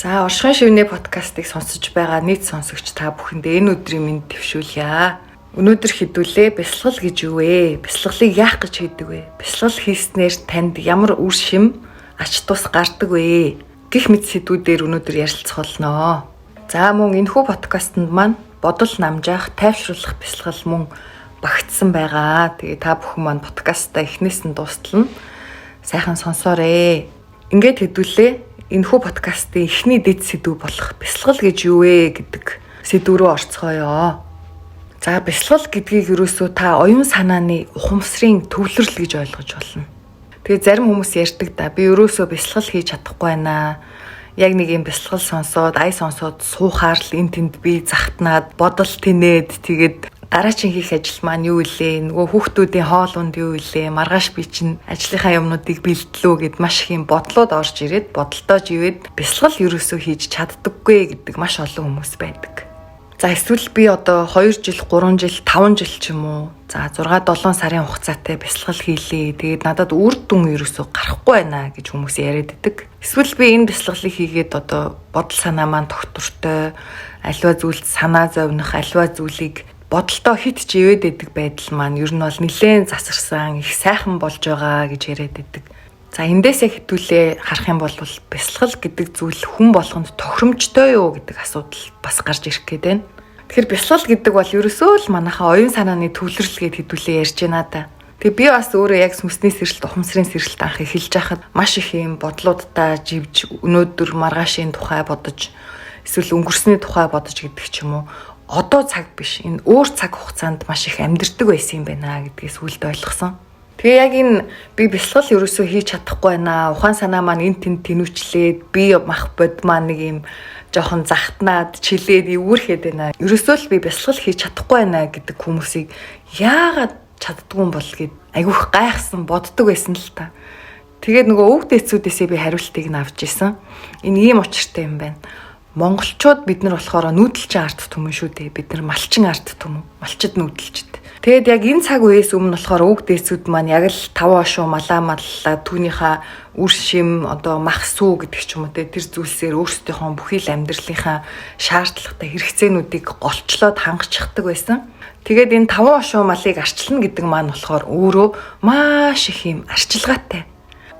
За, Оршихуйн шивнэ подкастыг сонсож байгаа нийт сонсогч та бүхэндээ энэ өдрийн мэнд дэвшүүлье. Өнөөдөр хэдүүлээ бясалгал гэж юу вэ? Бясалгалыг яах гэж хийдэг вэ? Бясалгал хийснээр танд ямар үр шим, ач тус гардаг вэ? Гэх мэт сэдвүүдээр өнөөдөр ярилцах болно. За, мөн энэхүү подкастэнд маань бодол намжаах, тайвшруулах бясалгал мөн багтсан байгаа. Тэгээ та бүхэн маань подкастаа эхнээс нь дуустал нь сайхан сонсоорой. Ингээд хэдүүлээ энэхүү подкастын эхний дэд сэдв болох бясалгал гэж юу вэ гэдэг сэдв рүү орцгоё. За, бясалгал гэдгийг ерөөсөө та оюун санааны ухамсарын төвлөрөл гэж ойлгож болно. Тэгээ зарим хүмүүс ярьдаг да, би ерөөсөө бясалгал хийж чадахгүй байна. Яг нэг юм бясалгал сонсоод, ая сонсоод суухаар л эн тэнд би захтнаад, бодол тэнээд, тэгээд дараачин хийх ажил маань юу илээ, нөгөө хүүхдүүдийн хоол унд юу илээ, маргааш би чинь ажлынхаа юмнуудыг бэлтлөө гэд маш их юм бодлоод орж ирээд, бодолтоо живээд бясалгал ерөөсөө хийж чаддаггүй гэдэг маш олон хүмүүс байдаг. За, эсвэл би одоо 2 жил, 3 жил, 5 жил ч юм уу, за 6 7 сарын хугацаатай бясалгал хийлээ. Тэгээд надад үр дүн ерөөсөө гарахгүй байна гэж хүмүүс яриад байдаг. Эсвэл би энэ бясалгалыг хийгээд одоо бодол санаа маань тогтвортой, аливаа зүйлд санаа зовнох, аливаа зүйлийг бодолтоо хит живээд байдаг байдал маань ер нь бол нэлээд засарсан, их сайхан болж байгаа гэж яриад байдаг. За, эндээсээ хэдүүлээ харах юм бол бясалгал гэдэг зүйл хүн болгонд тохиромжтой юу гэдэг асуудал бас гарч ирэх гээд байна. Тэгэхээр бясалгал гэдэг бол ерөөсөө л манайхаа оюун санааны төвлөрөл гээд хэдүүлээ ярьж байна да. Тэгээ би бас өөрөө яг сүнсний сэрэлт, ухамсарын сэрэлт анх эхэлж байхад маш их юм бодлуудтай живж, өнөөдөр маргаашийн тухай бодож, эсвэл өнгөрсний тухай бодож гэдэг ч юм уу. Одоо цаг биш. Энэ өөр цаг хугацаанд маш их амьдэрдэг байсан юм байна гэдгийг сүүлд ойлгосон. Тэгээ яг энэ би бясалгал ерөөсөө хийж чадахгүй байна. Ухаан санаа маань эн тэнд тэнүүчлээд, би мах бод маань нэг юм жоохон захтнаад, чилээд эвгүүрхэд байна. Ерөөсөө л би бясалгал хийж чадахгүй байна гэдэг хүмүүсийг яагаад чаддгүй юм бол гэд айгүйх гайхсан, боддог байсан л та. Тэгээд нөгөө өвөг дээдсүүдээсээ би хариултыг нь авч исэн. Энэ ийм учиртай юм байна. Монголчууд бид нар болохоор нүүдэлчин ард түмэн шүү дээ. Бид нар малчин ард түмэн, малчид нүүдэлчд. Тэгээд яг энэ цаг үеэс өмнө болохоор өвөг дээдсүүд маань яг л 5 ошуу малаа маллаа, түүнийхээ үр шим, одоо мах сүү гэдэг ч юм уу те, тэр зүйлсээр өөрсдийнхөө бүхий л амьдралынхаа шаардлагатай хэрэгцээнүүдийг голчлоод хангachдаг байсан. Тэгээд энэ 5 ошуу малыг арчилна гэдэг маань болохоор өөрөө маш их юм арчилгаатай.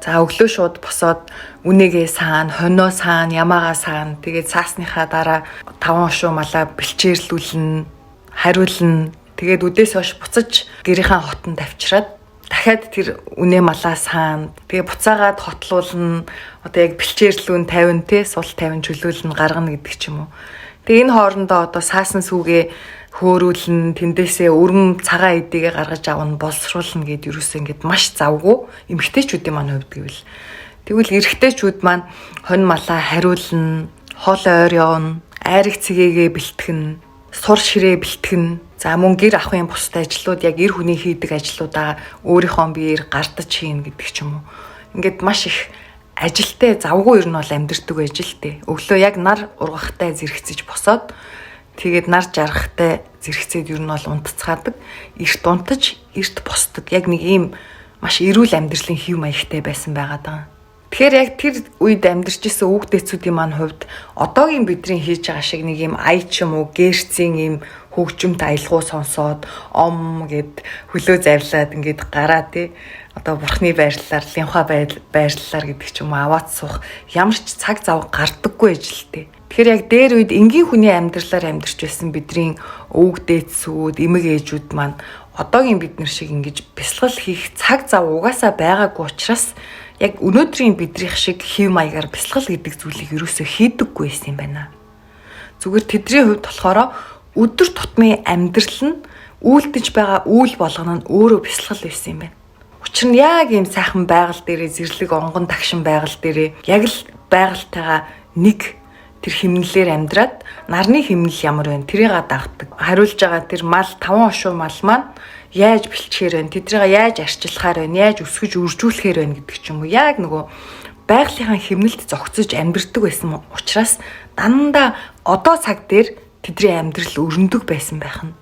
За, өглөө шууд босоод үнэгээ саан, хонио саан, ямаагаа саан. Тэгээд саасныхаа дараа 5 ошуу малаа бэлчээрлүүлнэ, хариулна. Тэгээд үдээс хойш буцаж гэрийнхаа хотонд авчираад дахиад тэр үнэ малаа саан. Тэгээ буцаагаад хотлуулна. Одоо яг бэлчээрлүүн 50 те, сул 50 чөлөөлнө, гаргана гэдэг ч юм уу. Тэгээ энэ хоорондоо одоо саасан сүгээ хөөрүүлнэ, тэндээсээ өргөн цагаан эдийгээ гаргаж авна, боловсруулна гэд ерөөсөө ингээд маш завгүй эмэгтэйчүүдийн маань хувьд гэвэл. Тэгвэл эрэгтэйчүүд маань хонь малаа хариулна, хоол ойр явна, айраг цэгээгээ бэлтгэнэ, сур ширээ бэлтгэнэ. За, мөн гэр ахуйн бусад ажлууд, яг эр хүний хийдэг ажлуудаа өөрийнхөө биеэр гардаж хийнэ гэдэг ч юм уу. Ингээд маш их ажилтай, завгүй ер нь бол амьдэрдэг байж л тээ. Өглөө яг нар ургахтай зэрэгцэж босоод, тэгээд нар жаргахтай зэрэгцээд ер нь бол унтцгаадаг. Эрт унтаж, эрт босдог. Яг нэг ийм маш эрүүл амьдралын хэв маягтай байсан байгаа даа. Тэгэхээр яг тэр үед амьдарч исэн өвөг дээдсүүдийн маань хувьд одоогийн бидний хийж байгаа шиг нэг ийм ая ч юм уу гэрцийн ийм хөгжимт аялгау сонсоод ом гэд хөлөө завлаад ингээд гараа тий, одоо бурхны байрлалаар, линхва байрлалаар гэдэг ч юм уу аваад суух ямар ч цаг зав гардаггүй ажилтэй. Тэгэхээр яг дээр үед энгийн хүний амьдралаар амьдарч байсан бидний өвөг дээдсүүд, эмэг ээжүүд маань одоогийн бид нар шиг ингэж бясалгал хийх цаг зав угаасаа байгаагүй учраас яг өнөөдрийн биднийх шиг хэв маягаар бясалгал гэдэг зүйлийг ерөөсөө хийдэггүй байсан юм байна. Зүгээр тэдний хувьд болохоор өдөр тутмын амьдрал нь, үйлдэж байгаа үйл болгоно нь өөрөө бясалгал байсан юм байна. Учир нь яг ийм сайхан байгаль дээрээ, зэрлэг онгон тагшин байгаль дээрээ яг л байгальтайгаа нэг тэр химнэлээр амьдраад, нарны химнэл ямар байна тэрийг дагдаг. Хариулж байгаа тэр мал 5 ошуу мал маань яаж бэлчээр байна, тэдрийг яаж арчилахаар байна, яаж өсгөж үржүүлэхээр байна гэдэг ч юм уу. Яг нөгөө байгалийнхаа химнэлд зогцож амьдардаг байсан учраас дандаа одоо цаг дээр тэдний амьдрал өрнөдөг байсан байх нь.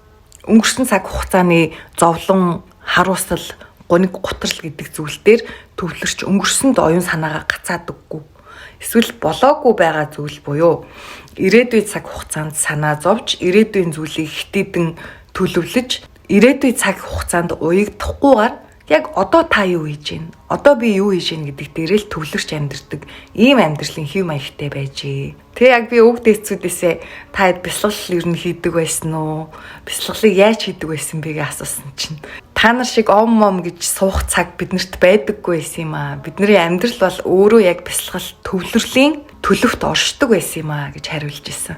Өнгөрсөн цаг хугацааны зовлон, харуусал, гуниг, гутрал гэдэг зүйл дээр төвлөрч өнгөрсөнд оюун санаагаа гацаадаггүй. Эсвэл болоогүй байгаа зүйл буюу ирээдүйн цаг хугацаанд санаа зовж, ирээдүйн зүйлийг хитийдэн төлөвлөж, ирээдүйн цаг хугацаанд уягдахгүйгээр яг одоо та юу хийж гин? Одоо би юу хийж гин гэдэг дээрээ л төвлөрч амьдардаг ийм амьдралын хэв маягтай байжээ. Тэгээ яг би өвөг дээдсүүдээсээ та хэд бясалгал ер нь хийдэг байсан уу? Бясалгалыг яаж хийдэг байсан бэ гэж асуусан чинь та нар шиг ом мом гэж суух цаг биднэрт байдаггүй байсан юм аа. Бидний амьдрал бол өөрөө яг бясалгал төвлөрлийн төлөвт оршдог байсан юм аа гэж хариулж ирсэн.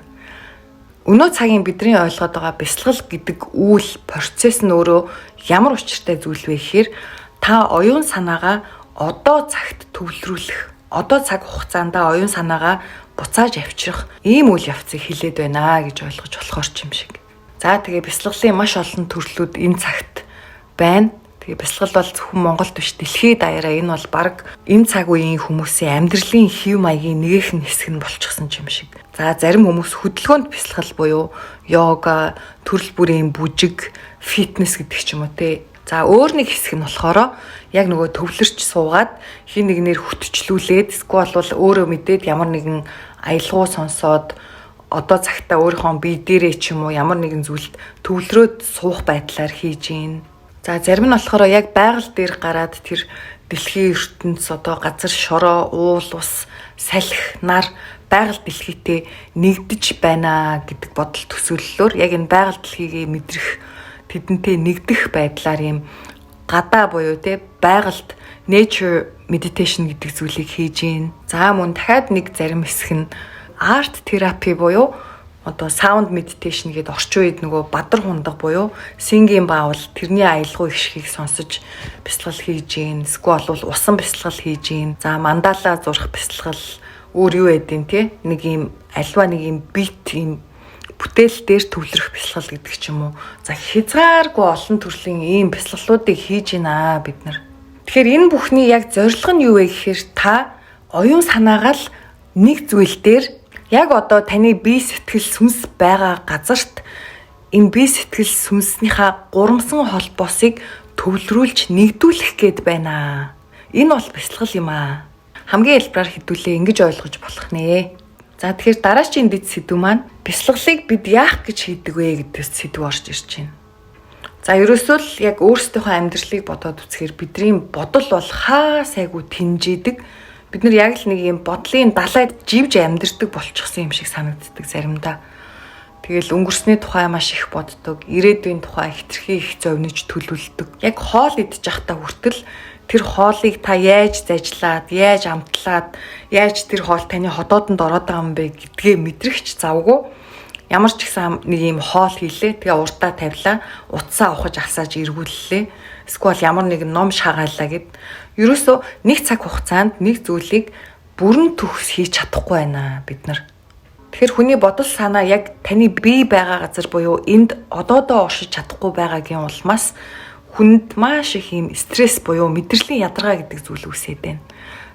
Өнөө цагийн бидний ойлгоод байгаа бясалгал гэдэг үйл процесс нь өөрөө ямар учиртай зүйл вэ гэхээр та оюун санаагаа одоо цагт төвлөрүүлэх, одоо цаг хугацаанд оюун санаагаа буцааж авчрах ийм үйл явцыг хилээд байна гэж ойлгож болохоор ч юм шиг. За тэгээ бясалгалын маш олон төрлүүд энэ цагт байна. Тэгээ бясалгал бол зөвхөн Монголд биш, дэлхийд даяараа энэ бол баг энэ цаг үеийн хүмүүсийн амьдралын хэв маягийн нэгэн хэсэг нь болчихсон юм шиг. За зарим хүмүүс хөдөлгөөнд бясалгал буюу йога, төрөл бүрийн бүжиг, фитнес гэдэг ч юм уу те. За өөр нэг хэсэг нь болохоор яг нөгөө төвлөрч суугаад хин нэгнээр хөтчлүүлээд эсвэл бол өөрөө мэдээд ямар нэгэн аялгау сонсоод одоо цагтаа өөрийнхөө бие дээрээ ч юм уу ямар нэгэн зүйлд төвлөрөөд суух байдлаар хийж гин. За зарим нь болохоор яг байгаль дээр гараад тэр дэлхийн ертөнц одоо газар шороо, уул ус, салхи, нар байгаль дэлхийтэй нэгдэж байна гэдэг бодол төсөөллөөр яг энэ байгаль дэлхийгээ мэдрэх, тэдэнтэй нэгдэх байдлаар ийм гадаа буюу те байгальд nature meditation гэдэг зүйлийг хийж гин. За мөн дахиад нэг зарим хэсэг нь art therapy буюу одоо sound meditation гэдэг орчин үед нөгөө бадар хундаг буюу singing bowl тэрний аялгау их шигийг сонсож бясалгал хийж гин. Эсвэл бол усан бясалгал хийж гин. За мандала зурах бясалгал өөр юу байдیں те нэг юм альва нэг юм бит юм бүтээл дээр төвлөрөх бясалгал гэдэг ч юм уу. За хязгааргүй олон төрлийн ийм бясалгалуудыг хийж гинэ бид нар. Тэгэхээр энэ бүхний яг зорилго нь юу вэ гэхээр та оюун санаагаа л нэг зүйл дээр яг одоо таны бие сэтгэл сүнс байгаа газарт энэ бие сэтгэл сүнснийхаа гурамсан холбоосыг төвлөрүүлж нэгдүүлэх гээд байна. Энэ бол бясалгал юм аа. Хамгийн хэлбэрээр хэдүүлээ ингэж ойлгож болох нэ. За тэгэхээр дараачийн дэд сэдв маань бясалгалыг бид яах гэж хийдэг вэ гэдэг сэдв орж ирж байна. За ерөөсөө л яг өөрсдийнхөө амьдралыг бодоод үзэхээр бидний бодол бол хаа сайгүй тэнжээдэг. Бид нар яг л нэг юм бодлын далайд живж амьдардаг болчихсон юм шиг санагддаг заримдаа. Тэгэл өнгөрсний тухай маш их боддог, ирээдүйн тухай хитрхи их зовниж төлөвлөдөг. Яг хоол идэж байхдаа хүртэл тэр хоолыг та яаж зажлаад, яаж амтлаад, яаж тэр хоол таны ходоодонд ороод байгаа юм бэ гэдгээ мэдрэгч завгүй. Ямар ч гэсэн нэг юм хоол хийлээ. Тэгээ урдаа тавилаа. Утсаа ухаж асааж эргүүллээ. Эсвэл ямар нэгэн ном шагаалаа гэд. Ерөөсөө нэг цаг хугацаанд нэг зүйлийг бүрэн төгс хийж чадахгүй байна бид нар. Тэгэхээр хүний бодол санаа яг таны бие байгаа газар буюу энд одоодоо оршиж чадахгүй байгаагийн улмаас хүнд маш их юм стресс буюу мэдрэлийн ядаргаа гэдэг зүйл үүсээд байна.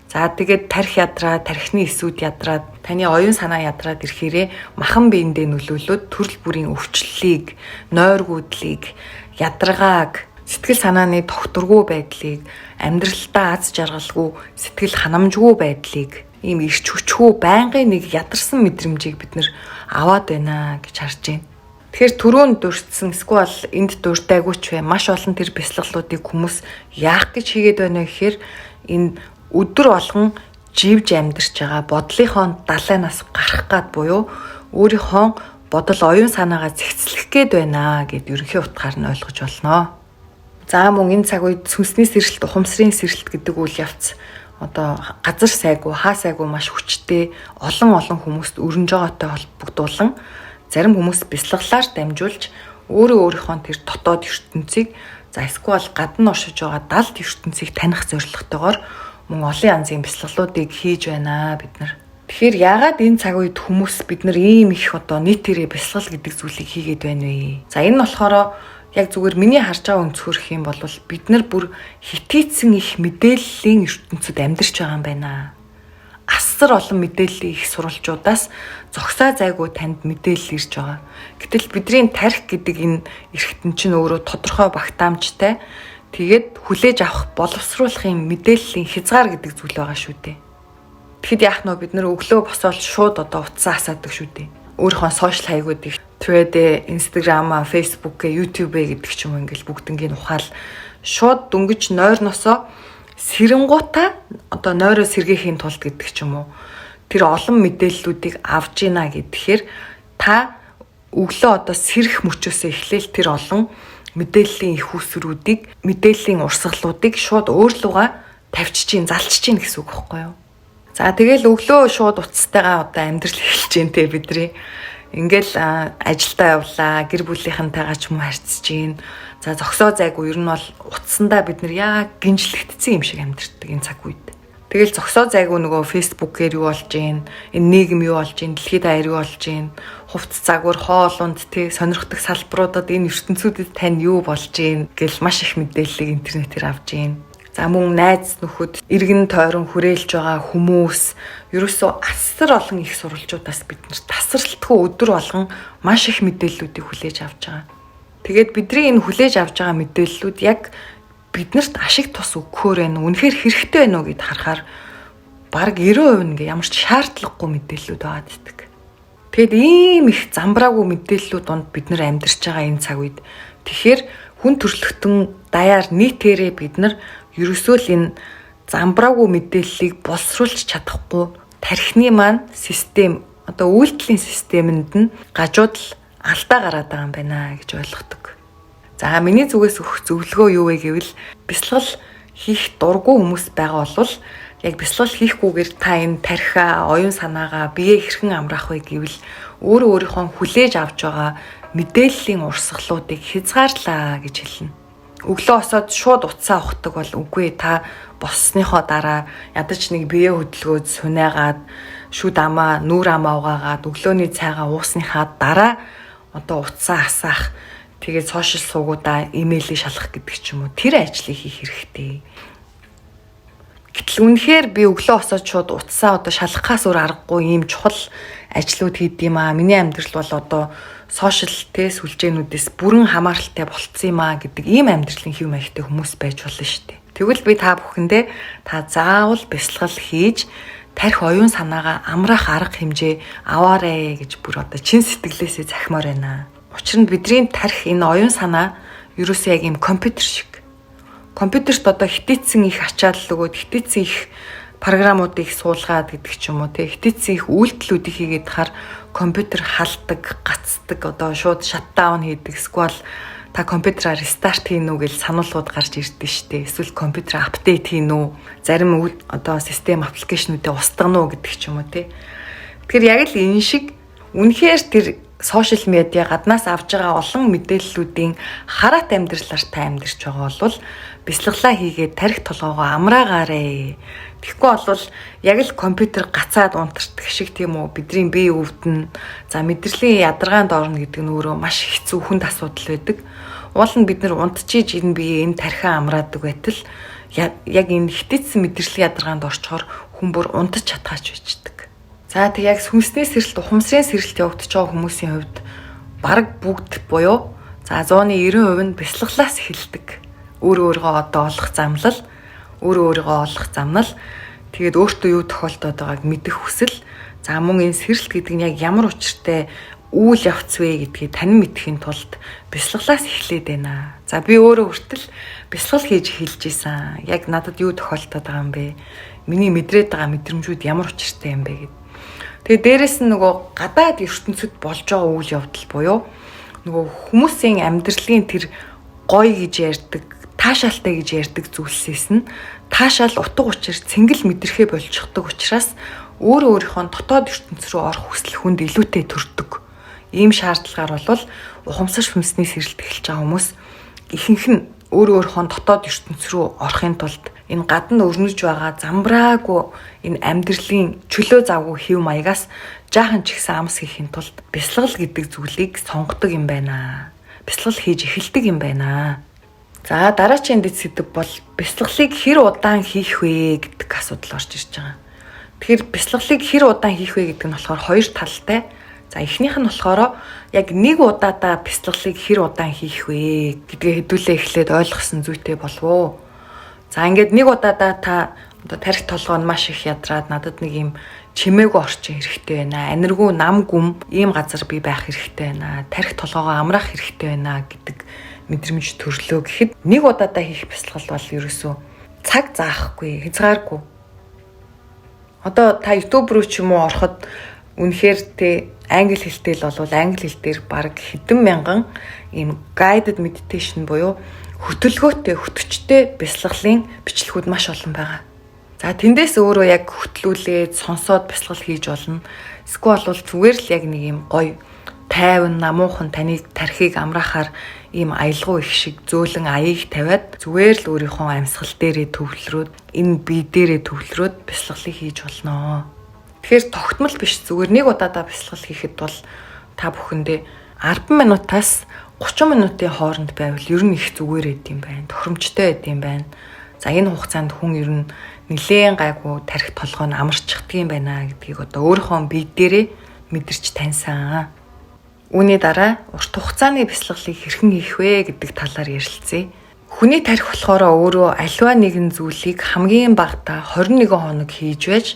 За тэгээд тарих ядраа, тархины эсүүд ядраад, таны оюун санаа ядраад ирэхээрээ махан биендээ нөлөөлөөд төрөл бүрийн өвчлөлийг, нойргүйдлийг, ядаргааг, сэтгэл санааны тогтворгүй байдлыг, амьдралдаа аз жаргалгүй, сэтгэл ханамжгүй байдлыг, ийм ирч хүчгүй байнгын нэг ядарсан мэдрэмжийг бид нэр аваад байна гэж харж байна. Тэгэхээр түрүүнд дурдсан эсвэл энд дурдаагүй ч бай маш олон тэр бясалгалуудыг хүмүүс яах гэж хийгээд байна вэ гэхээр энэ өдөр болгон живж амьдарч байгаа бодлынхоо далайнаас гарах гад буюу өөрийнхөө бодол оюун санаагаа зэгцлэх гээд байна гэд ерөнхий утгаар нь ойлгож болно. За мөн энэ цаг үед сүнсний сэрэлт, ухамсарын сэрэлт гэдэг үйл явц одоо газар сайгүй, хаа сайгүй маш хүчтэй олон олон хүмүүст өрнөж байгаатай холбогдуулан зарим хүмүүс бясалгалаар дамжуулж өөрөө өөрийнхөө тэр дотоод ертөнцийг за эсвэл гадна оршиж байгаа далд ертөнцийг таних зорилготойгоор мөн олон янзын бясалгалуудыг хийж байна бид нар. Тэгэхээр яагаад энэ цаг үед хүмүүс бид нар ийм их одоо нийтээрээ бясалгал гэдэг зүйлийг хийгээд байна вэ? За энэ нь болохоор яг зүгээр миний харж байгаа өнцгөр гэх юм бол бид нар бүр хитийцэн их мэдээллийн ертөнцид амьдарч байгаа юм байна. Асар олон мэдээллийн их сурвалжуудаас зогсоо зайгүй танд мэдээлэл ирж байгаа. Гэтэл бидний тарих гэдэг энэ эрхтэн чинь өөрөө тодорхой багтаамжтай. Тэгээд хүлээж авах боловсруулах юм мэдээллийн хязгаар гэдэг зүйл байгаа шүү дээ. Тэгэхэд яах нь бид нэр өглөө босоод шууд одоо утсаа асаадаг шүү дээ. Өөрийнхөө сошиал хаягуудыг Thread, Instagram, Facebook, YouTube гэдэг ч юм уу ингээл бүгднгийн ухаал шууд дөнгөж нойрносоо сэрэнгуудаа одоо нойроо сэргээхийн тулд гэдэг ч юм уу тэр олон мэдээллүүдийг авж ийна гэхээр та өглөө одоо сэрэх мөчөөсөө эхлээл тэр олон мэдээллийн их усрүүдийг, мэдээллийн урсгалуудыг шууд өөрлөгөө тавьчих чинь, залчиж чинь гэсэн үг байхгүй юу? За тэгэл өглөө шууд утастайгаа одоо амьдрал эхэлж гин те бидний. Ингээл ажилдаа явлаа, гэр бүлийнхэнтэйгээ ч юм уу харьцаж гин. За зогсоо зайгүй ер нь бол утсандаа бид нар яг гинжлэгдсэн юм шиг амьдэрдэг энэ цаг үед. Тэгэл зогсоо зайгүй нөгөө фэйсбүүкээр юу болж гин, энэ нийгэм юу болж гин, дэлхийд даяар юу болж гин, хувц загвар, хоолунд тий сонирхдаг салбаруудад энэ ертөнцүүдэд тань юу болж гин гэл маш их мэдээллийг интернетээр авж гин. За мөн найз нөхөд, иргэн тойрон хүрээлж байгаа хүмүүс ерөөсөө асар олон их сурвалжуудаас бид нар тасралтгүй өдөр болгон маш их мэдээллүүдийг хүлээж авч байгаа. Тэгээд бидний энэ хүлээж авч байгаа мэдээллүүд яг биднэрт ашиг тус өгөхөөр байна уу? Үнэхээр хэрэгтэй байна уу гэд харахаар бараг 90% нь ингээ ямар ч шаардлагагүй мэдээллүүд байгаад идэг. Тэгэд ийм их замбраагүй мэдээллүүд донд бид нар амьдарч байгаа энэ цаг үед тэгэхээр хүн төрөлхтөн даяар нийтээрээ бид нар ерөөсөө л энэ замбраагүй мэдээллийг боловсруулж чадахгүй тархины маань систем одоо үйлдэлийн системэнд нь гажуудал алдаа гараад байгаа юм байна гэж ойлгодог. За миний зүгээс өгөх зөвлөгөө юу вэ гэвэл бясалгал хийх дургүй хүмүүс байгаа бол яг бясалгал хийхгүйгээр та энэ тархиа, оюун санаагаа бие хэрхэн амраах вэ гэвэл өөрөө өөрийнхөө хүлээж авч байгаа мэдээллийн урсгалуудыг хязгаарлаа гэж хэлнэ. Өглөө босоод шууд утсаа ухдаг бол үгүй, та боссныхоо дараа ядаж нэг бие хөдөлгөөд сунаагаад шүд амаа, нүүр амаа угаагаад өглөөний цайгаа уусныхаа дараа одоо утсаа асаах, тэгээд сошиал суугуудаа имэйлийг шалгах гэдэг ч юм уу тэр ажлыг хийх хэрэгтэй. Гэтэл үнэхээр би өглөө босоод шууд утсаа одоо шалгахаас өөр аргагүй ийм чухал ажлууд хийд юм аа. Миний амьдрал бол одоо сошиал тэ сүлжээнүүдээс бүрэн хамааралтай болцсон юм аа гэдэг ийм амьдралын хэв маягтай хүмүүс байж болно шүү дээ. Тэгвэл би та бүхэндээ та заавал бясалгал хийж тархи оюун санаагаа амраах арга хэмжээ аваарэ гэж бүр одоо чин сэтгэлээсээ захимаар байна. Учир нь бидний тархи энэ оюун санаа ерөөсөө яг ийм компьютер шиг. Компьютерт одоо хитийцэн их ачаалал өгөөд хитийцэн их програмуудыг суулгаад гэдэг ч юм уу те хитийцэн их үйлдэлүүдийг хийгээд хаар компьютер халдаг, гацдаг, одоо шууд shutdown хийдэг, эсвэл та компьютераа restart хийнэ үү гэж сануулгууд гарч ирдэ штэ. Эсвэл компьютер update хийнэ үү? Зарим одоо систем application үүдээ устгана уу гэдэг ч юм уу те. Тэгэхээр яг л энэ шиг үнэхээр тэр сошиал медиа гаднаас авж байгаа олон мэдээллүүдийн хараат амьдралаар та амьдарч байгаа бол бясалгалаа хийгээд тархи толгоогоо амраагаарэ. Тэгэхгүй бол яг л компьютер гацаад унтардаг шиг тийм үү бидний бие өвдөн, за мэдрэлийн ядаргаанд орно гэдэг нь өөрөө маш хэцүү хүнд асуудал байдаг. Уул нь бид нар унтчиж энэ бие энэ тархиа амраадаг байтал яг энэ хитийцсэн мэдрэлийн ядаргаанд орчхоор хүн бүр унтаж чадхаач байждаг. За тэг яг сүнсний сэрэлт, ухамсарын сэрэлт явагдаж байгаа хүмүүсийн хувьд бараг бүгд буюу за 190% нь бясалгалаас эхэлдэг. Өөрөө өөрийгөө одоо олох замлал, өөрөө өөрийгөө олох замнал, тэгээд өөртөө юу тохиолдоод байгааг мэдэх хүсэл, за мөн энэ сэрэлт гэдэг нь яг ямар учиртай үйл явц вэ гэдгийг танин мэдэхийн тулд бясалгалаас эхлээд байна. За би өөрөө хүртэл бясалгал хийж эхэлж исэн. Яг надад юу тохиолдоод байгаа юм бэ? Миний мэдрээд байгаа мэдрэмжүүд ямар учиртай юм бэ гэд. Тэгээ дээрэс нь нөгөө гадаад ертөнцид болж байгаа үйл явдал буюу нөгөө хүмүүсийн амьдралын тэр гоё гэж ярьдаг, таашаалтай гэж ярьдаг зүйлсээс нь таашаал утга учир цэнгэл мэдрэхээ болчихдог учраас өөрөө өөрийнхөө дотоод ертөнц рүү орох хүсэл хүнд илүүтэй төрдөг. Ийм шаардлагаар бол ухамсар сүнсний сэрэлт эхэлж байгаа хүмүүс ихэнх нь өөрөө өөрийнхөө дотоод ертөнц рүү орохын тулд энэ гадна өрнөж байгаа замбраагүй энэ амьдралын чөлөө завгүй хэв маягаас жаахан ч ихсэн амс хийхин тулд бясалгал гэдэг зүйлийг сонгодог юм байна. Бясалгал хийж эхэлдэг юм байна. За дараачийн дэд сэдэв бол бясалгалыг хэр удаан хийх вэ гэдэг асуудал орж ирж байгаа. Тэгэхээр бясалгалыг хэр удаан хийх вэ гэдэг нь болохоор хоёр талтай. За эхнийх нь болохоор яг нэг удаадаа бясалгалыг хэр удаан хийх вэ гэдгээ хэдүүлээ эхлээд ойлгосон зүйтэй болов уу? За ингээд нэг удаадаа та Одоо тарих толгой нь маш их ядраад надад нэг юм чимээгүй орчин хэрэгтэй байна. Аниргүй нам гүм ийм газар би байх хэрэгтэй байна. Тарих толгоогоо амраах хэрэгтэй байна гэдэг мэдрэмж төрлөө гэхэд нэг удаадаа хийх бясалгал бол ерөөсөө цаг заахгүй, хязгааргүй. Одоо та YouTube руу ч юм уу ороход үнэхээр те англи хэлтэй л болвол англи хэл дээр баг хэдэн мянган ийм guided meditation буюу хөтөлгөөтэй, хөтөчтэй бясалгалын бичлэгүүд маш олон байгаа. За тэндээс өөрөө яг хөтлүүлээд сонсоод бясалгал хийж болно. Эсвэл бол зүгээр л яг нэг юм гоё тайван намуухан таныг тархийг амраахаар ийм аялгау их шиг зөөлөн аяыг тавиад зүгээр л өөрийнхөө амьсгал дээрээ төвлөрөөд энэ бие дээрээ төвлөрөөд бясалгалыг хийж болно. Тэгэхээр тогтмол биш, зүгээр нэг удаадаа бясалгал хийхэд бол та бүхэндээ 10 минутаас 30 минутын хооронд байвал ер нь их зүгээр байд юм байна. Тохиромжтой байд юм байна. За энэ хугацаанд хүн ер нь нилээн гайгүй тарих толгой нь амарчдаг юм байна гэдгийг одоо өөрийнхөө бие дээрээ мэдэрч таньсан. Үүний дараа урт хугацааны бясалгалыг хэрхэн хийх вэ гэдэг талаар ярилцъя. Хүний тарих болохоор өөрөө аливаа нэгэн зүйлийг хамгийн багадаа 21 хоног хийж байж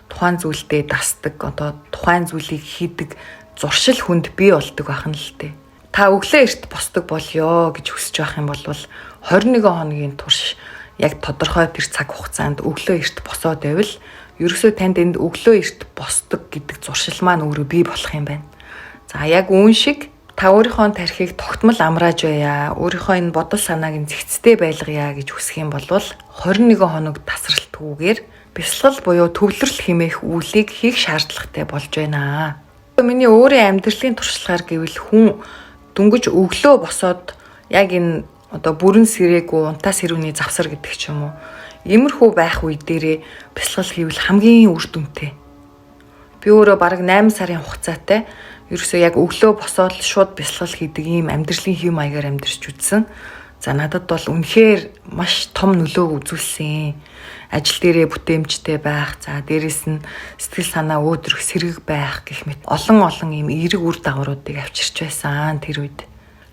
тухайн зүйлдээ дасдаг, одоо тухайн зүйлийг хийдэг зуршил хүнд бий болдог байх нь л дээ. Та өглөө эрт босдог болёо гэж хүсэж байх юм бол 21 хоногийн турш яг тодорхой тэр цаг хугацаанд өглөө эрт босоод байвал ерөөсөө танд энд өглөө эрт босдог гэдэг зуршил маань өөрөө бий болох юм байна. За яг үүн шиг та өөрийнхөө тархийг тогтмол амрааж байя, өөрийнхөө энэ бодол санааг нь зэгцтэй байлгая гэж хүсэх юм бол 21 хоног тасралтгүйгээр бясалгал буюу төвлөрөл хэмээх үйлийг хийх шаардлагатай болж байна. Миний өөрийн амьдралын туршлагаар гэвэл хүн дөнгөж өглөө босоод яг энэ одоо бүрэн сэрээгүй унтаа сэрүүний завсар гэдэг ч юм уу. Иймэрхүү байх үе дээрээ бясалгал хийвэл хамгийн үр дүнтэй. Би өөрөө бараг 8 сарын хугацаатай ерөөсөө яг өглөө босоод шууд бясалгал хийдэг ийм амьдралын хэв маягаар амьдарч үзсэн. За надад бол үнэхээр маш том нөлөө үзүүлсэн. Ажил дээрээ бүтээмжтэй байх, за дээрэс нь сэтгэл санаа өөдрөх сэрэг байх гэх мэт олон олон ийм эерэг үр дагавруудыг авчирч байсан тэр үед.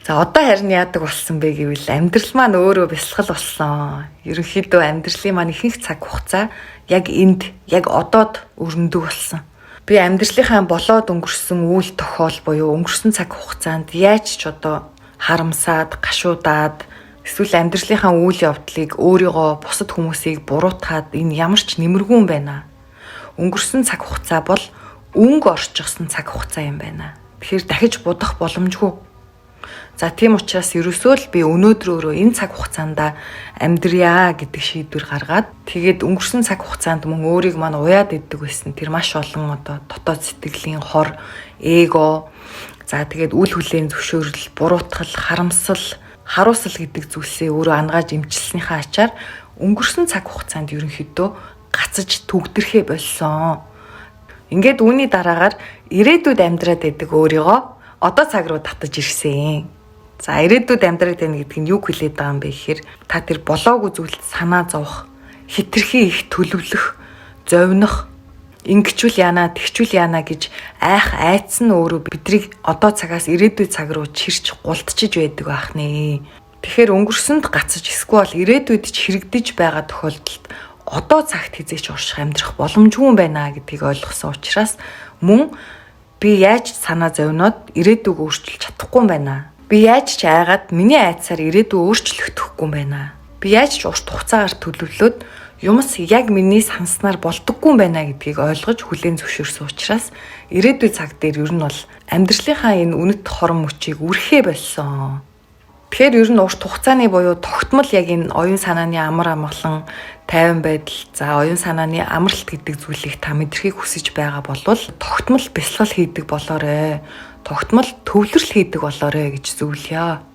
За одоо харин яадаг болсон бэ гэвэл амьдрал маань өөрөө бясалгал болсон. Ерөнхийдөө амьдралын маань ихэнх цаг хугацаа яг энд, яг одоод өрнөдөг болсон. Би амьдралынхаа болоод өнгөрсөн үйл тохиол буюу өнгөрсөн цаг хугацаанд яаж ч одоо харамсаад, гашуудаад эсвэл амьдралынхаа үйл явдлыг өөрийгөө бусад хүмүүсийг буруутгаад энэ ямар ч нэмэргүй юм байна. Өнгөрсөн цаг хугацаа бол өнгө орчихсон цаг хугацаа юм байна. Тэгэхээр дахиж будах боломжгүй. За тийм учраас ерөөсөө л би өнөөдрөөрөө энэ цаг хугацаанд амьдрья гэдэг шийдвэр гаргаад тэгээд өнгөрсөн цаг хугацаанд мөн өөрийг маань уяад иддэг байсан. Тэр маш олон одоо дотоод сэтгэлийн хор, эго, за тэгээд үл хүлээн зөвшөөрөл, буруутгал, харамсал, харуусал гэдэг зүйлсээ өөрөө ангааж эмчилснийхаа ачаар өнгөрсөн цаг хугацаанд ерөнхийдөө гацаж түгдрэхээ болсон. Ингээд үүний дараагаар ирээдүйд амьдраад байдаг өөрийгөө одоо цаг руу татаж ирсэн. За ирээдүйд амьдраад байна гэдэг нь юу хэлээд байгаа юм бэ гэхээр та тэр болоогүй зүйлд санаа зовох, хитрхи их төлөвлөх, зовнох, ингэчүүл яана, тэгчүүл яана гэж айх айдас нь өөрөө бидрийг одоо цагаас ирээдүйн цаг руу чирч гултчиж байдаг байх нэ. Тэгэхээр өнгөрсөнд гацаж эсвэл ирээдүйд ч хэрэгдэж байгаа тохиолдолд одоо цагт хизээч орших амьдрах боломжгүй юм байна гэдгийг ойлгосон учраас мөн би яаж санаа зовноод ирээдүг өөрчилж чадахгүй юм байна. Би яаж ч айгаад миний айдсаар ирээдүй өөрчлөгдөхгүй юм байна. Би яаж ч урт хугацаагаар төлөвлөөд юмс яг миний санснаар болдоггүй юм байна гэдгийг ойлгож хүлээн зөвшөөрсөн учраас ирээдүйн цаг дээр ер нь бол амьдралынхаа энэ үнэт хорон мөчийг үрхээ болсон. Тэгэхээр ер нь урт хугацааны буюу тогтмол яг энэ оюун санааны амар амгалан, тайван байдал, за оюун санааны амралт гэдэг зүйлийг та мэдрэхийг хүсэж байгаа болвол тогтмол бясалгал хийдэг болоорой. Тогтмол төвлөрөл хийдэг болоорой гэж зөвлөё.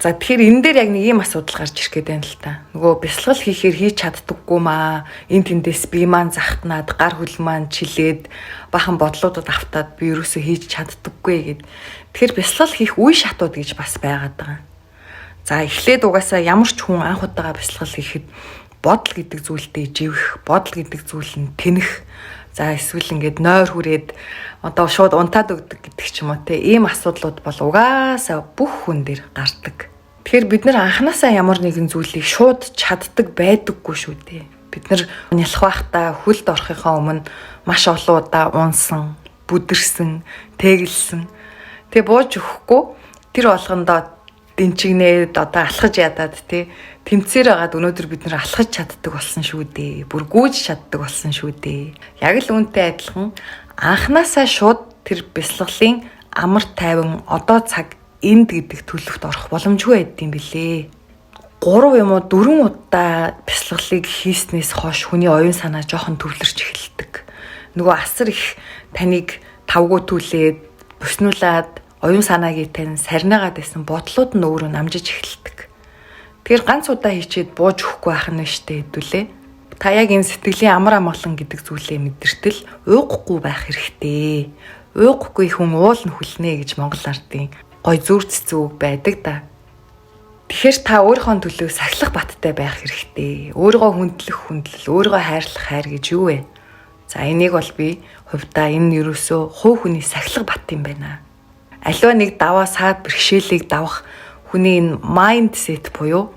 За тэгэхээр энэ дээр яг нэг ийм асуудал гарч ирэх гээд байна л та. Нөгөө бясалгал хийхээр хийж чаддаггүй маа. Энэ тэндээс бие маань захтнаад, гар хөл маань чилээд, бахан бодлуудад автаад би ерөөсөө хийж чаддаггүй гэд. Тэгэхээр бясалгал хийх үе шатууд гэж бас байгаад байгаа. За эхлээд угаасаа ямар ч хүн анх удаага бясалгал хийхэд бодол гэдэг зүйлдээ живэх, бодол гэдэг зүйл нь тэнэх. За эсвэл ингээд нойр хүрээд одоо шууд унтаад өгдөг гэдэг ч юм уу те. Ийм асуудлууд бол угаасаа бүх хүн дээр гардаг. Тэгэхээр бид нар анханасаа ямар нэгэн зүйлийг шууд чаддаг байдаггүй шүү дээ. Бид нар нялх байхдаа хөлд орохынхоо өмнө маш олон удаа унсан, бүдэрсэн, тэгэлсэн. Тэгээ бууж өгөхгүй тэр болгондоо дэнчигнээд одоо алхаж ядаад тий тэмцээр байгаад өнөөдөр бид нар алхаж чаддаг болсон шүү дээ. Бүр гүйж чаддаг болсон шүү дээ. Яг л үүнтэй адилхан анханасаа шууд тэр бясалгалын амар тайван одоо цаг энд гэдэг төлөвт орох боломжгүй байдсан билээ. 3 юм уу 4 удаа бясалгалыг хийснээс хойш хүний оюун санаа жоохон төвлөрч эхэлдэг. Нөгөө асар их таныг тавгүй түлээд буснуулаад оюун санаагийн тань сарнаагаад байсан бодлууд нь өөрөө намжиж эхэлдэг. Тэгэхээр ганц удаа хийчихэд бууж өгөхгүй байх нь штэ хэдүүлээ. Та яг энэ сэтгэлийн амар амгалан гэдэг зүйлээ мэдэртэл уугахгүй байх хэрэгтэй. Уугахгүй хүн уул нь хүлнэ гэж Монгол ардын гой зүр цэцүү байдаг да. Тэгэхээр та өөрийнхөө төлөө сахилах баттай байх хэрэгтэй. Өөрийгөө хүндлэх хүндлэл, өөрийгөө хайрлах хайр гэж юу вэ? За энийг бол би хувьдаа энэ ерөөсөө хувь хүний сахилах бат юм байна. Аливаа нэг даваа саад бэрхшээлийг давах хүний энэ mindset буюу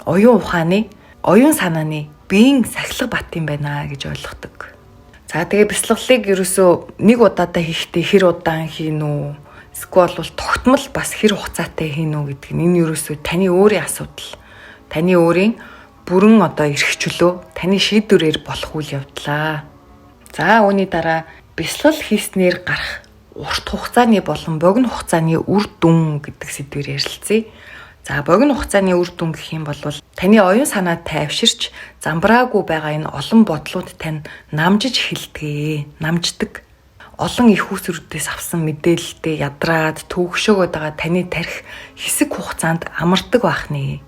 оюун ухааны, оюун санааны биеийн сахилах бат юм байна гэж ойлгодог. За тэгээ бясалгалыг ерөөсөө нэг удаадаа хийхдээ хэр удаан хийн үү? Эсвэл бол тогтмол бас хэр хугацаатай хийн үү гэдэг нь энэ ерөөсөө таны өөрийн асуудал. Таны өөрийн бүрэн одоо эрх чөлөө, таны шийдвэрээр болох үйл явдлаа. За үүний дараа бясалгал хийснээр гарах урт хугацааны болон богино хугацааны үр дүн гэдэг сэдвээр ярилцъя. За богино хугацааны үр дүн гэх юм бол таны оюун санаа тайвширч замбраагүй байгаа энэ олон бодлууд тань намжиж эхэлдэг. Намждаг. Олон их усрүүдээс авсан мэдээлэлтэй ядраад төвөгшөөгөөд байгаа таны тарих хэсэг хугацаанд амардаг байх нэ.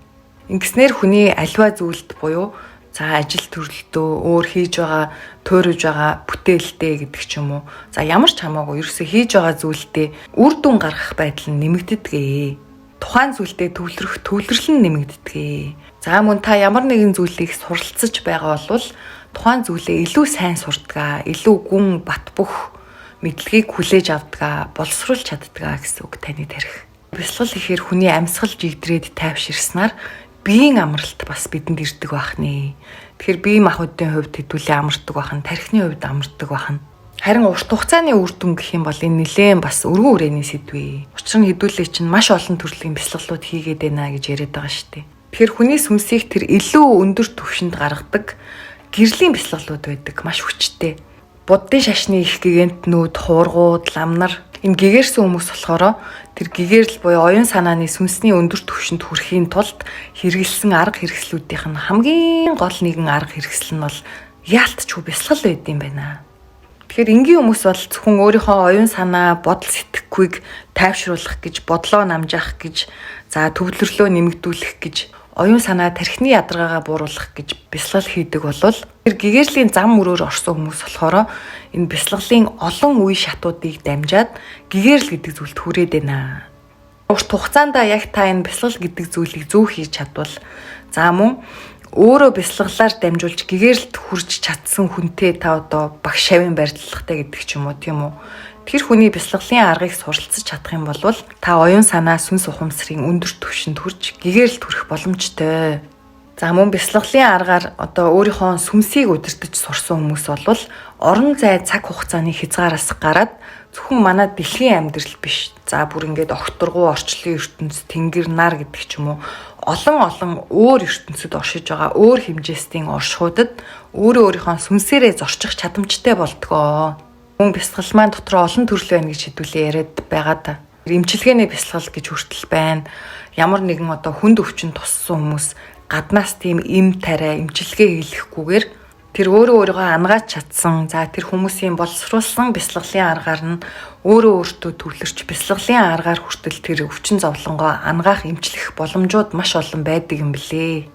Ингэснээр хүний альва зүйлд буюу за ажил төрөлтөө өөр хийж байгаа, туурж байгаа бүтээлтэй гэдэг ч юм уу. За ямар ч хамаагүй ерөөсөө хийж байгаа зүйлдээ үр дүн гаргах байдал нь нэмэгддэг. Тухайн зүйлдээ төвлөрөх төвлөрөл нь нэмэгддэг. За мөн та ямар нэгэн зүйлийг суралцаж байгаа бол тухайн зүйлээ илүү сайн сурдгаа, илүү гүн бат бөх мэдлэгийг хүлээж авдгаа, боловсруулж чаддгаа гэсэн үг таны тарих. Бясалгал ихээр хүний амьсгал жигдрээд тайвширснаар биеийн амралт бас бидэнд ирдэг байх нэ. Тэгэхээр бие махбодын хувьд хэдүүлээ амардаг байх нь, тархины хувьд амардаг байх нь. Харин урт хугацааны үр дүн гэх юм бол энэ нэлээд бас өргөн хүрээний сэдв. Учир нь хэдүүлээ чинь маш олон төрлийн бясалгалууд хийгээд байна гэж яриад байгаа шүү дээ. Тэгэхээр хүний сүнсийг тэр илүү өндөр түвшинд гаргадаг гэрлийн бясалгалууд байдаг, маш хүчтэй. Буддын шашны их гигантнүүд, хуургууд, ламнар энэ гэгэрсэн хүмүүс болохоор тэр гэгэрэл буюу оюун санааны сүнсний өндөр түвшинд хүрэхийн тулд хэрэгэлсэн арга хэрэгслүүдийнх нь хамгийн гол нэгэн арга хэрэгсэл нь бол яалтчгүй бясалгал байд юм байна. Тэгэхээр энгийн хүмүүс бол зөвхөн өөрийнхөө оюун санаа, бодол сэтгэхүйг тайвшруулах гэж, бодлоо намжаах гэж, за төвлөрлөө нэмэгдүүлэх гэж, оюун санаа тархины ядаргаагаа бууруулах гэж бясалгал хийдэг болвол тэр гэгэрлийн зам мөрөөр орсон хүмүүс болохоор энэ бясалгалын олон үе шатуудыг дамжаад гэгэрэл гэдэг зүйлд хүрээд байна. Урт хугацаанд яг та энэ бясалгал гэдэг зүйлийг зөв хийж чадвал за мөн өөрөө бясалгалаар дамжуулж гэгэрэлд хүрч чадсан хүнтэй та одоо багш шавийн барилгатай гэдэг ч юм уу, тийм үү? Тэр хүний бясалгалын аргыг суралцаж чадах юм бол та оюун санаа, сүнс ухамсарын өндөр түвшинд хүрч гэгэрэлд хүрэх боломжтой. За мөн бясалгалын аргаар одоо өөрийнхөө сүнсийг удирдах сурсан хүмүүс бол орон зай цаг хугацааны хязгаараас гараад зөвхөн манай дэлхийн амьдрал биш. За бүр ингээд огторгуу орчлон ертөнц, тэнгэр нар гэдэг ч юм уу олон олон өөр ертөнцид оршиж байгаа өөр хэмжээстийн оршихуйдад өөрөө өөрийнхөө сүнсээрээ зорчих чадамжтай болдгоо. Мөн бясалгал маань дотор олон төрөл байна гэж хэдүүлээ яриад байгаа да. Эмчилгээний бясалгал гэж хүртэл байна. Ямар нэгэн одоо хүнд өвчин туссан хүмүүс гаднаас тийм эм тариа эмчилгээ хийлгэхгүйгээр тэр өөрөө өөрийгөө ангааж чадсан. За тэр хүмүүсийн боловсруулсан бясалгалын аргаар нь өөрөө өөртөө төвлөрч бясалгалын аргаар хүртэл тэр өвчин зовлонгоо ангаах, эмчлэх боломжууд маш олон байдаг юм билээ.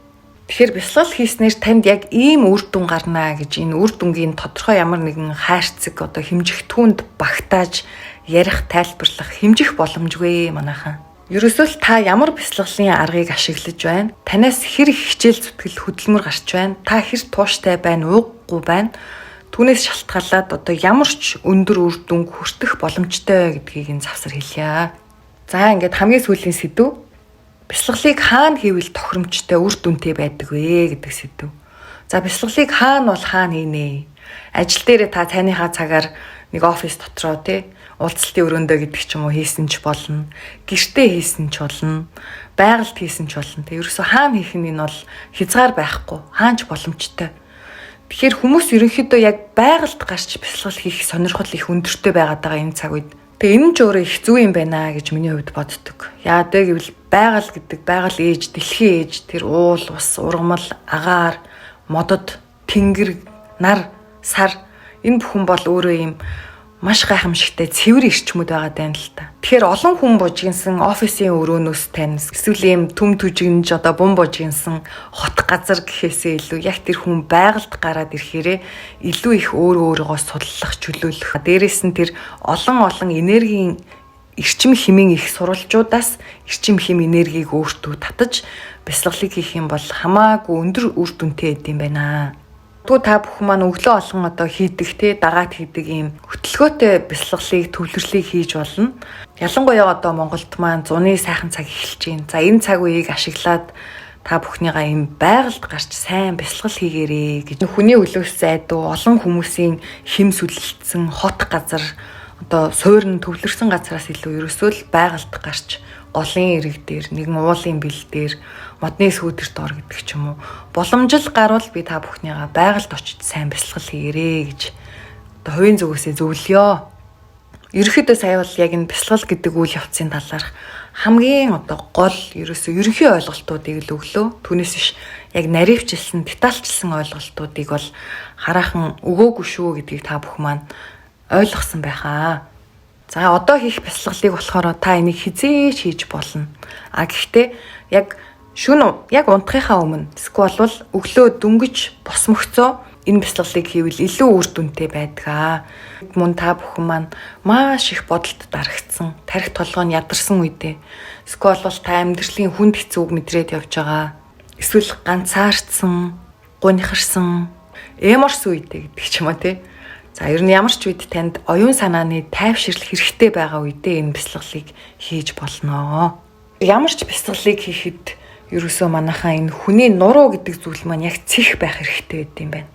Тэгэхээр бясалгал хийснээр танд яг ийм үр дүн гарна гэж энэ үр дүнгийн тодорхой ямар нэгэн хайрцаг одоо хэмжигдэхүүнд багтааж ярих, тайлбарлах, хэмжих боломжгүй манайхан. Ерөөсөө л та ямар бясалгалын аргыг ашиглаж байна? Танаас хэр их хичээл зүтгэл хөдөлмөр гарч байна? Та хэр тууштай байна, ууггүй байна? Түүнээс шалтгаалаад одоо ямар ч өндөр үр дүнг хүртэх боломжтой гэдгийг энэ завсар хэлье. За ингээд хамгийн сүүлийн сэдв бясалгалыг хаана хийвэл тохиромжтой үр дүнтэй байдаг вэ гэдэг сэдв. За, бясалгалыг хаана бол хаана хийнэ? Ажил дээрээ та цайныхаа цагаар нэг офис дотроо тий уулзалтын өрөөндөө гэдэг ч юм уу хийсэн ч болно. Гэртээ хийсэн ч болно. Байгальд хийсэн ч болно. Тэг ерөөсөө хаана хийх нь энэ бол хязгаар байхгүй. Хаана ч боломжтой. Тэгэхээр хүмүүс ерөнхийдөө яг байгальд гарч бясалгал хийх сонирхол их өндөртэй байгаад байгаа энэ цаг үед. Тэгээ энэ ч өөрөө их зөв юм байна гэж миний хувьд боддог. Яа гэвэл байгаль гэдэг байгаль ээж, дэлхийн ээж тэр уул, ус, ургамал, агаар, модод, тэнгэр, нар, сар энэ бүхэн бол өөрөө юм маш гайхамшигтай цэвэр эрчмүүд байгаа даа л та. Тэгэхээр олон хүн бужигнсан офисын өрөөнөөс тань эсвэл ийм түм түжигнж одоо бум бужигнсан хот газар гэхээсээ илүү яг тэр хүн байгальд гараад ирэхээрээ илүү их өөрөө өөрийгөө судлах, чөлөөлөх. Дээрээс нь тэр олон олон энергийн эрчим хэмээн их сурвалжуудаас эрчим хэм энергийг өөртөө татаж бясалгалыг хийх юм бол хамаагүй өндөр үр дүнтэй байд юм байна. Тэгвэл та бүхэн маань өглөө болгон одоо хийдэг те дагаад хийдэг ийм хөтөлбөртэй бясалгалыг, төвлөрлийг хийж болно. Ялангуяа одоо Монголд маань зуны сайхан цаг эхэлж байна. За, энэ цаг үеийг ашиглаад та бүхнийгаа ийм байгальд гарч сайн бясалгал хийгээрэй гэж. Хүний өлөөс зайдуу олон хүмүүсийн хэм сүлэлтсэн хот газар одоо суурин төвлөрсөн газараас илүү ерөөсөө л байгальд гарч голын эрэг дээр, нэгэн уулын бэл дээр, модны сүүдэрт ор гэдэг ч юм уу. Боломжил гарвал би та бүхнийгаа байгальд очиж сайн бясалгал хийгээрэй гэж одоо хувийн зүгээсээ зөвлөё. Ерөнхийдөө сая бол яг энэ бясалгал гэдэг үйл явцын талаарх хамгийн одоо гол ерөөсөө ерөнхий ойлголтуудыг л өглөө. Түүнээс биш яг наривчилсан, детальчилсан ойлголтуудыг бол хараахан өгөөгүй шүү гэдгийг та бүхэн маань ойлгосон байхаа. За, одоо хийх бясалгалыг болохоор та энийг хизээч хийж болно. А гэхдээ яг шөнө яг унтахынхаа өмнө эсвэл бол өглөө дөнгөж босмогцоо энэ бясалгалыг хийвэл илүү үр дүнтэй байдгаа. Мөн та бүхэн маань маш их бодолд дарагдсан, тарих толгой нь ядарсан үедээ эсвэл бол та амьдралын хүнд хэцүүг мэдрээд явж байгаа. Эсвэл ганцаардсан, гунихарсан, эморс үедээ гэдэг ч юм уу те. За, ер нь ямар ч үед танд оюун санааны тайвширл хэрэгтэй байгаа үедээ энэ бясалгалыг хийж болно. Ямар ч бясалгалыг хийхэд ерөөсөө манайхаа энэ хүний нуруу гэдэг зүйл маань яг цэх байх хэрэгтэй байд юм байна.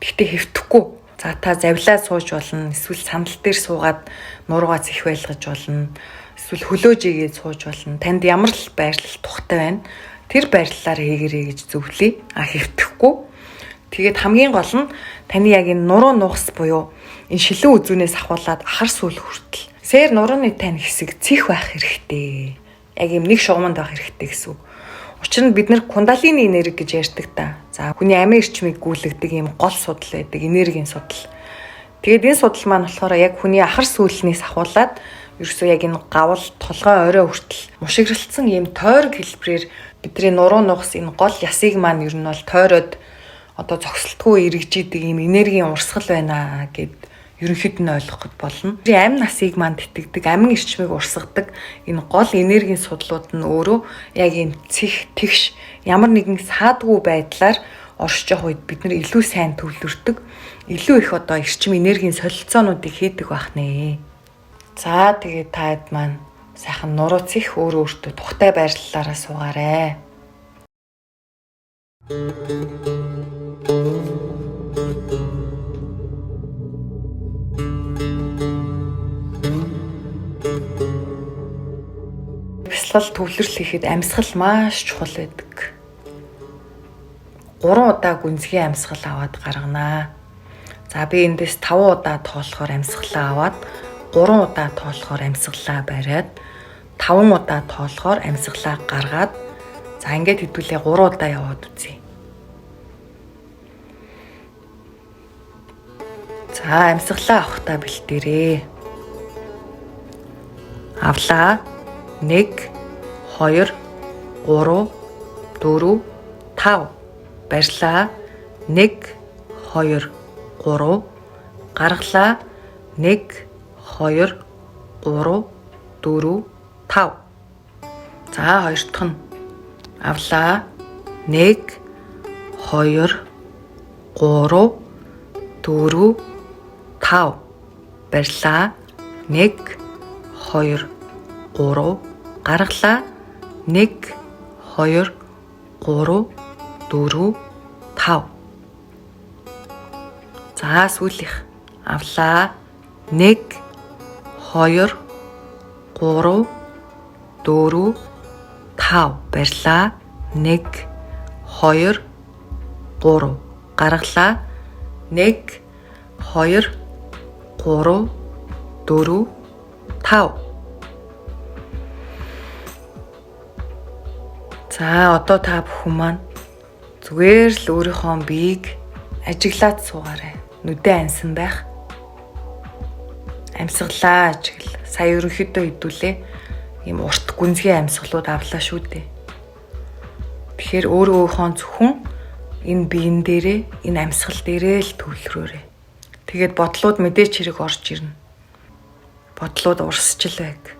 Гэхдээ хэвтэхгүй. За, та завилаа сууж болно, эсвэл сандал дээр суугаад нуруугаа цэх байлгаж болно, эсвэл хөлөөж игээд сууж болно. Танд ямар л байрлал тухтай байна. Тэр байрлалаар хийгэрэй гэж зөвлөе. А хэвтэхгүй. Тэгээд хамгийн гол нь таны яг энэ нуруу нугас буюу энэ шилэн үзүүнээс ахуулаад ахар сүүл хүртэл сэр нурууны тань хэсэг цэх байх хэрэгтэй. Яг юм нэг шугамд байх хэрэгтэй гэсэн үг. Учир нь бид нэр кундалини энерги гэж ярьдаг та. За, хүний амин эрчмийг гүйлгдэг ийм гол судал байдаг, энергийн судал. Тэгээд энэ судал маань болохоор яг хүний ахар сүүлнээс ахуулаад ерөөсөө яг энэ гавл, толгой, орой хүртэл мушигралцсан ийм тойрог хэлбэрээр бидний нуруу нугас энэ гол ясыг маань ер нь бол тойроод одоо зогсолтгүй эргэж идэг ийм энергийн урсгал байна гэд ерөнхийд нь ойлгоход болно. Амь насыг маань тэтгэдэг, амин эрчмийг урсгадаг энэ гол энергийн судлууд нь өөрөө яг ийм цэх тэгш ямар нэгэн саадгүй байдлаар оршиж явах үед бид нар илүү сайн төвлөрдөг, илүү их одоо эрчим энергийн солилцоонуудыг хийдэг байх нэ. За, тэгээд та хэд маань сайхан нуруу цэх өөрөө өөртөө тухтай байрлалаараа суугаарай. Бясалгал төвлөрөл хийхэд амьсгал маш чухал байдаг. 3 удаа гүнзгий амьсгал аваад гарганаа. За, би эндээс 5 удаа тоолохоор амьсгалаа аваад 3 удаа тоолохоор амьсгалаа бариад 5 удаа тоолохоор амьсгалаа гаргаад, за, ингээд хэдүүлээ 3 удаа яваад үзье. За, амьсгалаа авахдаа бэлтээрээ. Авлаа. 1 2 3 4 5. Барьлаа. 1 2 3. Гаргалаа. 1 2 3 4 5. За, хоёр дахь нь авлаа. 1 2 3 4 5. Барьлаа. 1 2 3. Гаргалаа. 1 2 3 4 5. За сүүлийнх авлаа. 1 2 3 4 5 барьлаа. 1 2 3 гаргалаа. 1 2 3 4 5. За одоо та бүхэн маань зүгээр л өөрийнхөө биеийг ажиглаад суугаарай. Нүдээ ансан байх. Амьсгалаа ажигла. Сая ерөнхийдөө хэдүүлээ ийм урт гүнзгий амьсгалууд авлаа шүү дээ. Тэгэхээр өөрөөхөө зөвхөн энэ биен дээрээ, энэ амьсгал дээрээ л төвлөрөөрэй. Тэгээд бодлууд мэдээч хэрэг орж ирнэ. Бодлууд урсчил байг.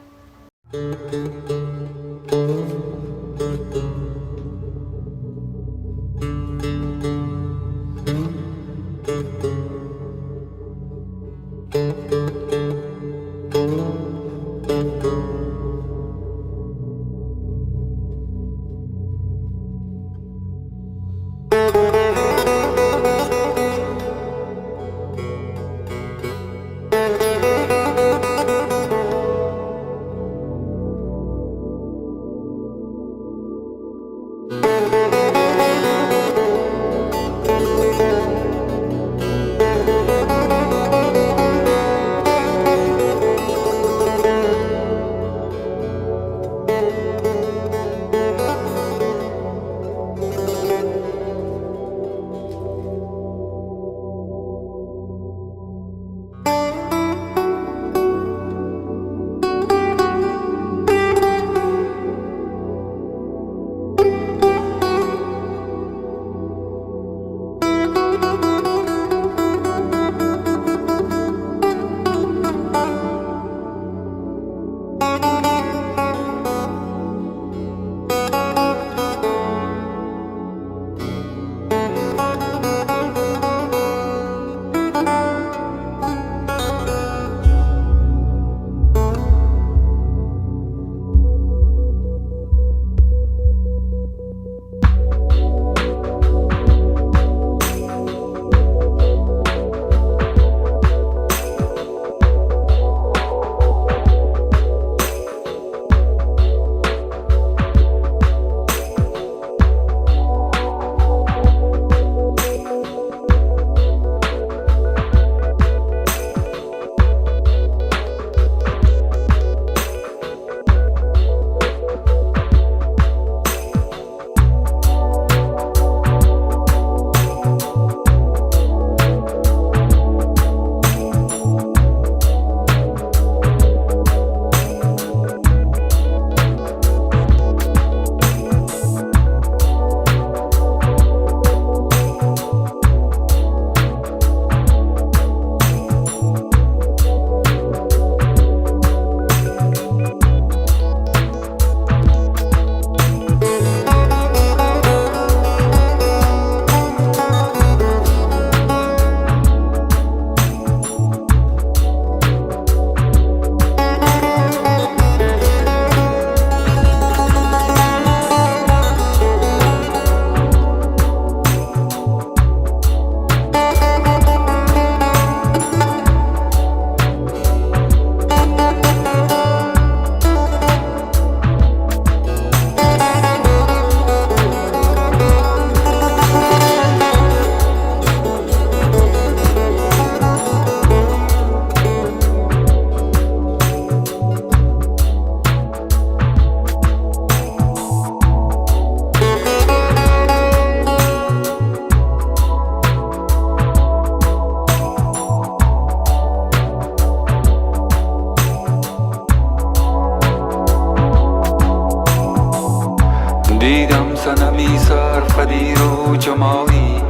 دیدم صنمی سرفدی رو جمالی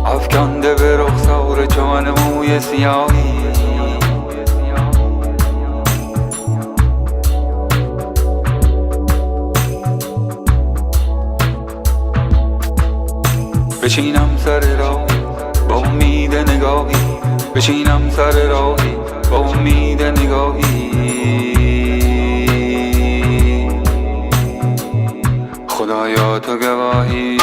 افکنده به رخسار چمن موی سیاهی بشینم سر راهی با امید نگاهی، بشینم سر راهی با امید نگاهی. خدایا تو گواهی.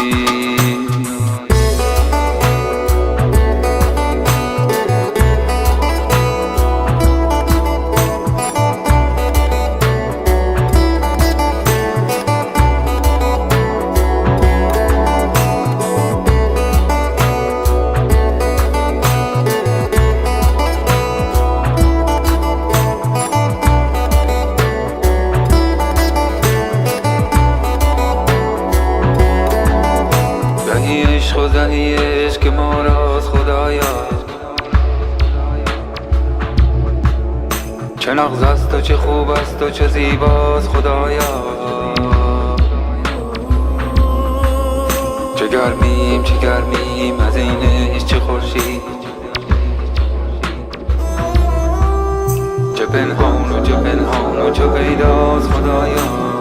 چه نغز است و چه خوب است و چه زیباست خدایا. چه گرمیم چه گرمیم از این عشق چه خورشید، چه پنهان و چه پنهان و چه پیداست خدایا.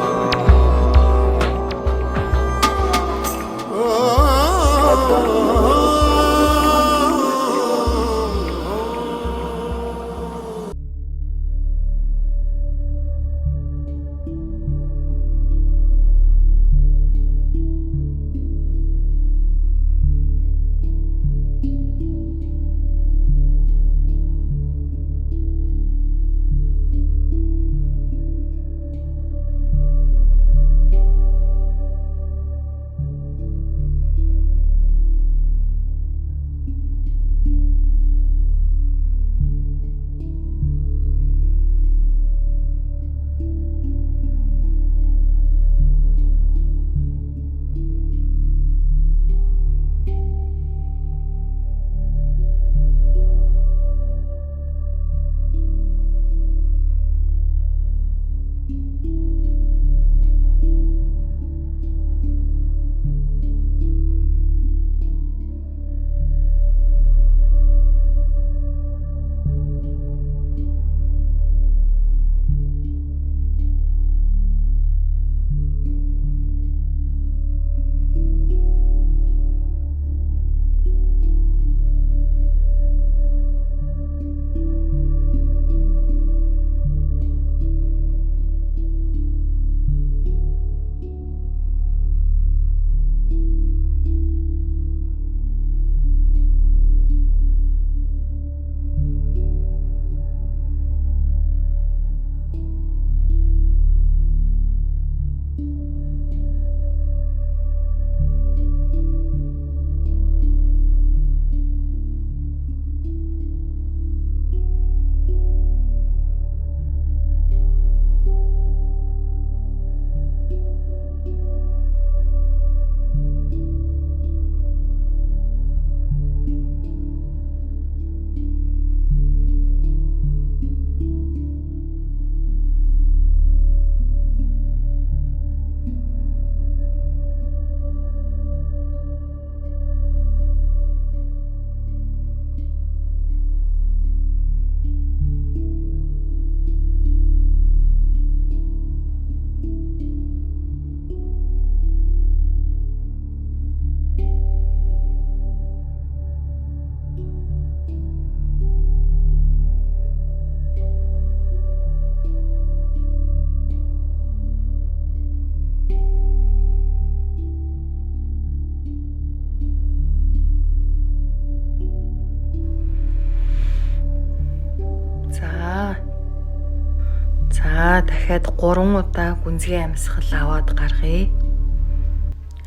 За дахиад 3 удаа гүнзгий амьсгал аваад гаргая.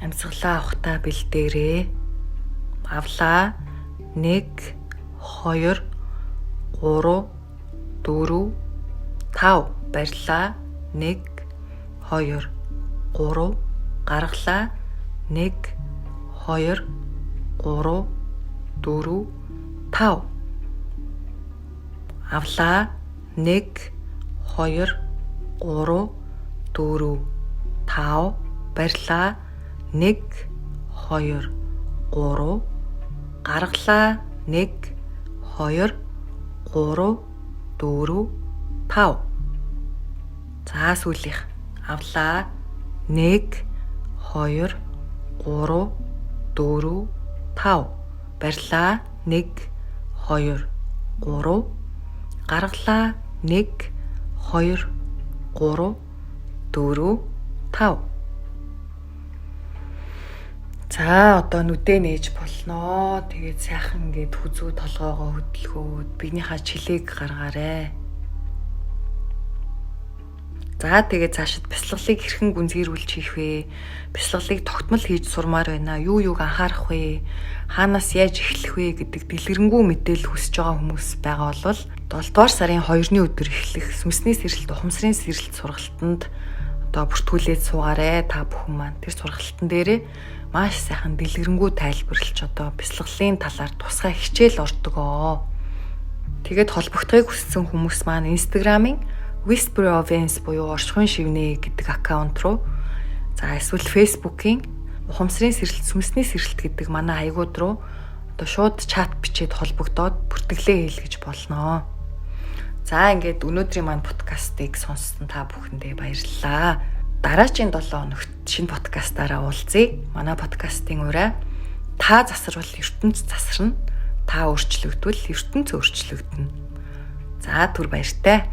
Амьсгалаа авахдаа бэлдээрэй. Авлаа. 1 2 3 4 5. Барьлаа. 1 2 3. Гаргалаа. 1 2 3 4 5. Авлаа. 1 2 3 4 5. Барьлаа. 1 2 3. Гаргалаа. 1 2 3 4 5. За сүүлийнх. Авлаа. 1 2 3 4 5. Барьлаа. 1 2 3. Гаргалаа. 1 2 3 4 5. За, одоо нүдээ нээж болноо. Тэгээд сайхан ингээд хүзүү толгоогоо хөдөлгөөд биенийхээ чилээг гаргаарэ. За, тэгээд цаашид бясалгалыг хэрхэн гүнзгийрүүлж хийх вэ? Бясалгалыг тогтмол хийж сурмаар байна. Юу юуг анхаарах вэ? Хаанаас яаж эхлэх вэ гэдэг дэлгэрэнгүй мэдээлэл хүсэж байгаа хүмүүс байгаа бол 7 дугаар сарын 2-ны өдөр эхлэх сүнсний сэрэлт, ухамсарын сэрэлт сургалтанд одоо бүртгүүлээд суугаарэ та бүхэн маань. Тэр сургалтын дээрээ маш сайхан дэлгэрэнгүй тайлбарлаж одоо бясалгалын талаар тусгай хичээл ордог. Тэгээд холбогдохыг хүссэн хүмүүс маань Instagram-ын Whisper of Vance буюу оршихуйн шивнэ гэдэг аккаунт руу, за эсвэл Facebook-ийн ухамсарын сэрэлт, сүнсний сэрэлт гэдэг манай хаягууд руу одоо шууд чат бичээд холбогдоод бүртгэлээ хийлгэж болно. За, ингээд өнөөдрийн маань подкастыг сонссон та бүхэндээ баярлалаа. Дараагийн 7 хоногт шинэ подкастаараа уулзъя. Манай подкастын ураа та засарвал ертөнц засарна. Та өөрчлөгдвөл ертөнц өөрчлөгдөнө. За, түр баяртай.